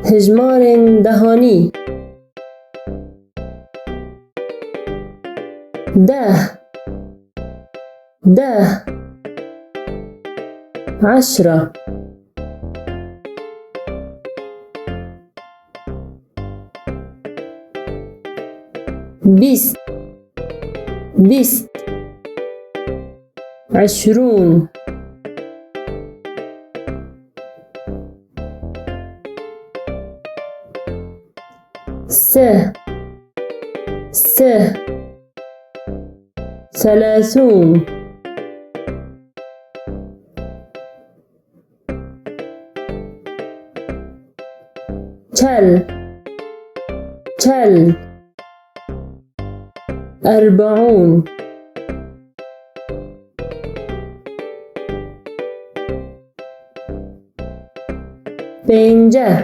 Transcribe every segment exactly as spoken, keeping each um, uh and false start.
Hejmarên dehanî. Deh. Deh. Eşra. Bîst. Bîst. Eşrûn. Sih. Sih. Selâsûn. Çel. Çel. Erbaûn. Pênceh.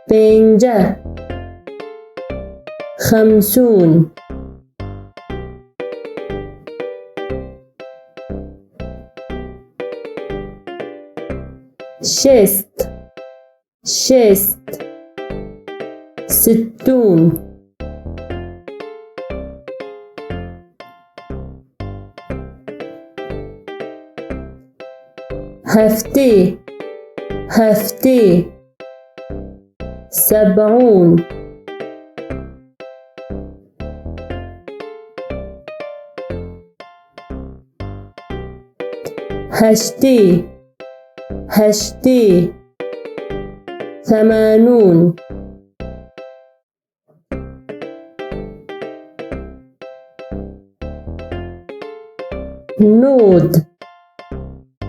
Pênceh. Xemsûn. Şêst. Şêst. Sittûn. Heftê. Heftê. Seb'ûn. Heştê. Heştê. Semanûn. Nod.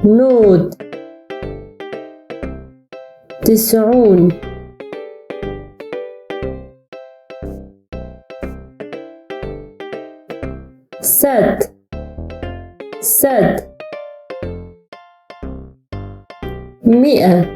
Nod. Tis'ûn. Sed. Sed. Mi'e.